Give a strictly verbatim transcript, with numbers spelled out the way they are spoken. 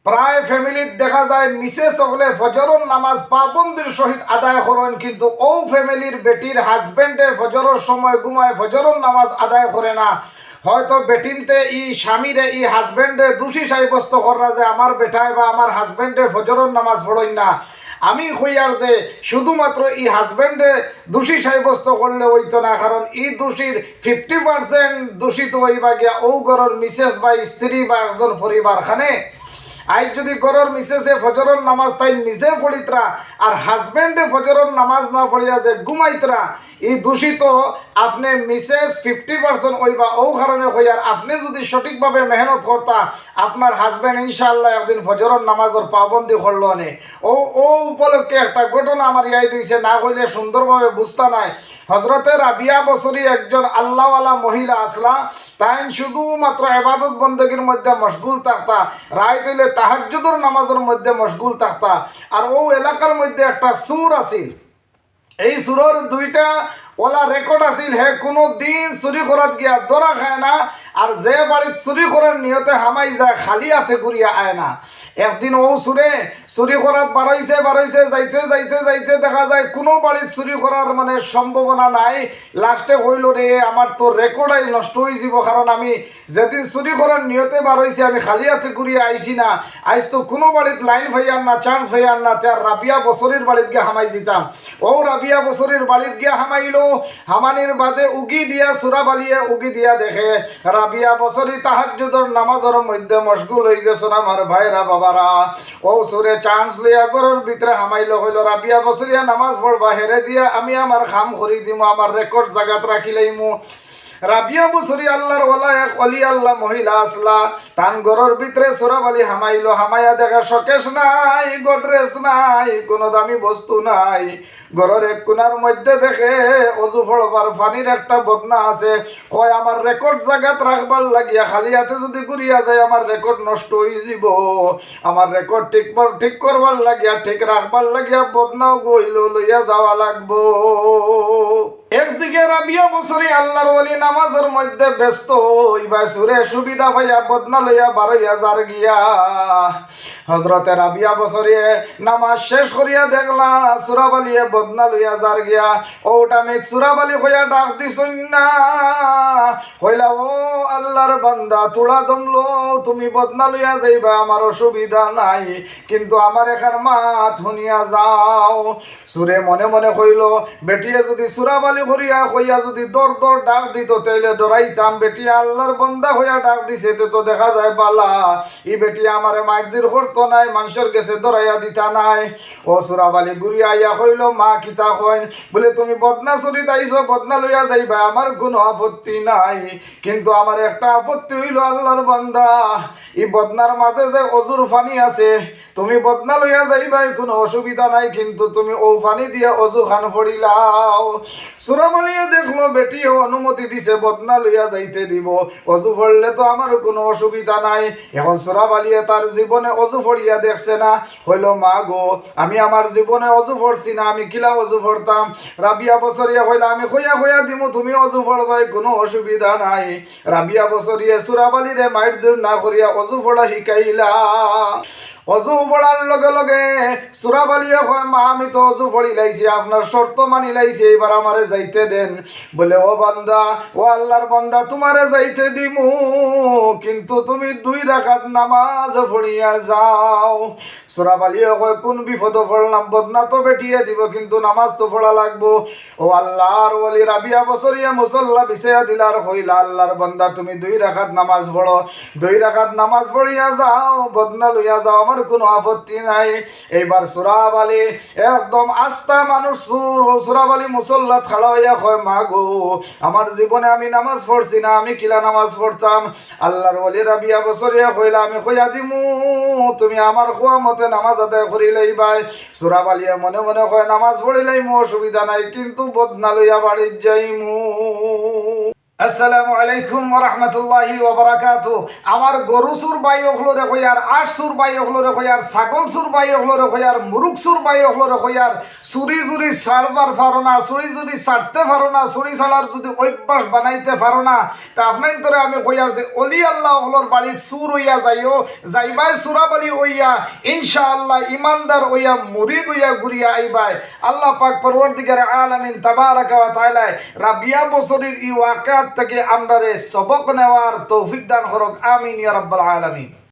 প্রায় ফ্যামিলিত দেখা যায় মিসেস অকলে ফজরর নামাজ পাবন্দির সহিত আদায় করইন, কিন্তু অউ ফ্যামিলির বেটির হাজব্যান্ডে ফজরর সময় ঘুমায়, ফজরর নামাজ আদায় করে না। হয়তো বেটিন্তে ই স্বামীরে, ই হাজব্যান্ডে দোষী সাব্যস্ত কররা যে আমার বেটায় বা আমার হাজব্যান্ডে ফজরর নামাজ পড়ইন না। আমি কইয়ার যে শুধুমাত্র ই হাজব্যান্ডে দোষী সাব্যস্ত করলে অইতো না, কারণ ই দোষীর ফিফটি পার্সেন্ট দোষী তো অইবা গিয়া অউ ঘরর মিসেস বা স্ত্রী বা একজন পরিবার খানে। আইজ যদি ঘরর মিসেসে ফজরর নামাজ তাইন নিজে পড়িতরা আর হাজব্যান্ডে ফজরর নামাজ না পড়িয়া যে ঘুমাইতরা, ই দোষী তো আপনে মিসেস ফিফটি পার্সেন্ট অইবা। অউ কারণে কইয়ার, আপনে যদি সঠিকভাবে মেহনত করতা, আপনার হাজব্যান্ড ইনশাআল্লাহ একদিন ফজরর নামাজর পাবন্দি করলো নে। অউ, অউ উপলক্ষে একটা ঘটনা আমার ইয়াদ অইছে, না কইলে সুন্দরভাবে বুঝতা নায়। হজরতে রাবিয়া বসরি একজন আল্লাহওয়ালা মহিলা আছলা, তাইন শুধুমাত্র ইবাদত বন্দেগীর মধ্যে মশগুল থাকতা, রাইত অইলে তাহাজ্জুদর নামাজর মধ্যে মশগুল থাকতা। আর অউ এলাকার মধ্যে একটা চুর আছিল, এই চুরর দুইটা অলা রেকর্ড আছিল, হে কুনু দিন চুরি করাত গিয়া ধরা খায় না, আর যে বাড়িত চুরি করার নিয়তে হামাই যায় খালি আতে ঘুরিয়া আয় না। একদিন অউ চুরে চুরি করাত বারইছে, বারইছে, যাইতে, যাইতে, যাইতে দেখা যায় কুনু বাড়িত চুরি করার মানে সম্ভাবনা নাই। লাস্টে কইলো, "রে, আমার তো রেকর্ড আইজ নষ্ট অইযিবো, কারণ আমি যেদিন চুরি করার নিয়তে বারইছি আমি খালি আতে ঘুরিয়া আইছি না, আইজ তো কুনু বাড়িত লাইন পাইয়ার না, চান্স পাইয়ার না, তে আর রাবিয়া বসরির বাড়িত গিয়া হামাই যিতাম।" অউ রাবিয়া বসরির বাড়িত গিয়া হামাইলো, হামানির বাদে উগি দিয়া চুরাব আলিয়ে উগি দিয়া দেখে রাবিয়া বসরি তাহাজ্জুদর নামাজর মধ্যে মশগুল অইগেছইন। আমার ভাইরা বাবারা, অউ চুরে চান্স লইয়া ঘরর ভিতরে হামাইলো, কইলো, "রাবিয়া বসরিয়ে নামাজ পড়বা, হেরে দিয়া আমি আমার কাম করি দিমু, আমার রেকর্ড জাগাত রাখিলাইমু।" রাবিয়া বসরি আল্লাহর ওয়ালা, এক অলি আল্লাহ মহিলা আছলা, তান ঘরর ভিতরে চুরাব আলি হামাইলো, হামাইয়া দেখে শোকেস নাই, গডরেজ নাই, কুনু দামি বস্তু নাই। ঘরর এক কুনার মধ্যে দেখে অজু পড়বার পানির একটা বদনা আছে। কয়, "আমার রেকর্ড জাগাত রাখবার লাগিয়া খালি আতে যদি ঘুরিয়া যাই, আমার রেকর্ড নষ্ট অইযিবো। আমার রেকর্ড ঠিক কর-, ঠিক করবার লাগিয়া, ঠিক রাখবার লাগিয়া বদনাও গইলো লইয়া যাওয়া লাগবো।" একদিকে রাবিয়া বসরি আল্লাহর ওলি নামাজর মধ্যে ব্যস্ত, ইবায় চুরে সুবিধা পাইয়া বদনা লইয়া বারইয়া যার গিয়া। হজরতে রাবিয়া বসরিয়ে নামাজ শেষ করিয়া দেখলা চুরাব আলিয়ে বদনা লইয়া যার গিয়া। অউ টাইমে চুরাব আলি কইয়া ডাক দিছইন না, কইলা, "ও আল্লাহর বান্দা, থুড়া দম লও, তুমি বদনা লইয়া যাইবায়, আমার অসুবিধা নাই, কিন্তু আমার একখান মাত হুনিয়া যাও।" চুরে মনে মনে কইলো, "বেটিয়ে যদি চুরাব আলি করিয়া কইয়া যদি দর দর ডাক দিতো, তাইলে ডরাইতাম। বেটিয়ে আল্লাহর বান্দা কইয়া ডাক দিছে, তে তো দেখা যায় বালা। ই বেটিয়ে আমারে মাইরধর করতো নায়, মানষর গেছে ডরাইয়া দিতা নায়।" অউ চুরাব আলি ঘুরিয়া আইয়া কইলো, "মা, কিতা কইন?" বুলে, "তুমি বদনা চুরিত আইছো, বদনা লইয়া যাইবায়, আমার কুনু আপত্তি নাই, কিন্তু আমার একটা আপত্তি অইলো, আল্লাহর বান্দা, ই বদনার মাঝে যে অজুর পানি আছে, তুমি বদনা লইয়া যাইবায়, কুনু অসুবিধা নাই, কিন্তু তুমি অউ পানি দিয়া অজু খান পড়িলাও।" চুরাব আলিয়ে দেখলো বেটিয়ে অনুমতি দিছে, বদনা লইয়া যাইতে দিবো, অজু পড়লে তো আমার কুনু অসুবিধা নাই। এখন চুরাব আলিয়ে তার জীবনে অজু পড়িয়া দেখছে না, কইলো, "মা গো, আমি আমার জীবনে অজু পড়ছি না, আমি কিলা অজু পড়তাম?" রাবিয়া বসরিয়ে কইলা, "আমি কইয়া কইয়া দিমু, তুমি অজু পড়বায়, কুনু অসুবিধা নাই।" রাবিয়া বসরিয়ে চুরাব আলিরে মাইরধর না করিয়া অজু পড়া শিখাইলা। অজু পড়ার লগে লগে চুরাব আলিয়ে কয়, "মা, আমি তো অজু পড়িলাইছি, আপনার শর্ত মানিলাইছি, এইবার আমারে যাইতে দেন।" বুলে, "ও বান্দা, ও আল্লাহর বান্দা, তুমারে যাইতে দিমু, কিন্তু তুমি দুই রাকাত নামাজ পড়িয়া যাও।" চুরাব আলিয়ে কয়, "কুন বিপদো পড়লাম? বদনা তো বেটিয়ে দিবো, কিন্তু নামাজ তো পড়া লাগবো।" অউ আল্লাহর ওলি রাবিয়া বসরিয়ে মুসল্লা বিছাইয়া দিলা আর কইলা, "আল্লাহর বান্দা, তুমি দুই রাকাত নামাজ পড়ো, দুই রাকাত নামাজ পড়িয়া যাও, বদনা লইয়া যাও, আমার কুনু আপত্তি নাই।" এইবার চুরাব আলি একদম আস্তা মানুষ চুর, অউ চুরাব আলি মুসল্লাত খাড়া অইয়া কয়, "মা গো, আমার জীবনে আমি নামাজ পড়ছি না, আমি কিলা নামাজ পড়তাম?" আল্লাহর ওলি রাবিয়া বসরিয়ে কইলা, "আমি কইয়া দিমু, তুমি আমার কওয়া মতে নামাজ আদায় করিলাইবায়।" চুরাব আলিয়ে মনে মনে কয়, "নামাজ পড়িলাইমু, অসুবিধা নাই, কিন্তু বদনা লইয়া বাড়িত যাইমু।" আসসালামু আলাইকুম ওয়া রাহমাতুল্লাহি ওয়া বারাকাতুহু। আমার গরু চুর ভাই অকলরে কইয়ার, আশ চুর ভাই অকলরে কইয়ার, ছাগল চুর ভাই অকলরে কইয়ার, মুরুগ চুর ভাই অকলরে কইয়ার, চুরি যুদি ছাড়বার পারো না, চুরি যুদি ছাড়তে পারো না, চুরি ছাড়ার যুদি অভ্যাস বানাইতে পারো না, তে আপনাইন্তরে আমি কইয়ার যে অলি আল্লাহ অকলর বাড়িত চুর অইয়া যাইও, যাইবায় চুরাবালি অইয়া, ইনশাআল্লাহ ইমানদার অইয়া, মুরিদ অইয়া ঘুরিয়া আইবায়। আল্লাহ পাক পরওয়ারদিগারে আলামিন তাবারাকা ওয়া তাআলায় রাবিয়া বসরির ই ওয়াকিয়াত থাকি আমরারে সবক নেওয়ার তৌফিক দান করউক। আমিন ইয়া রাব্বাল আলামিন।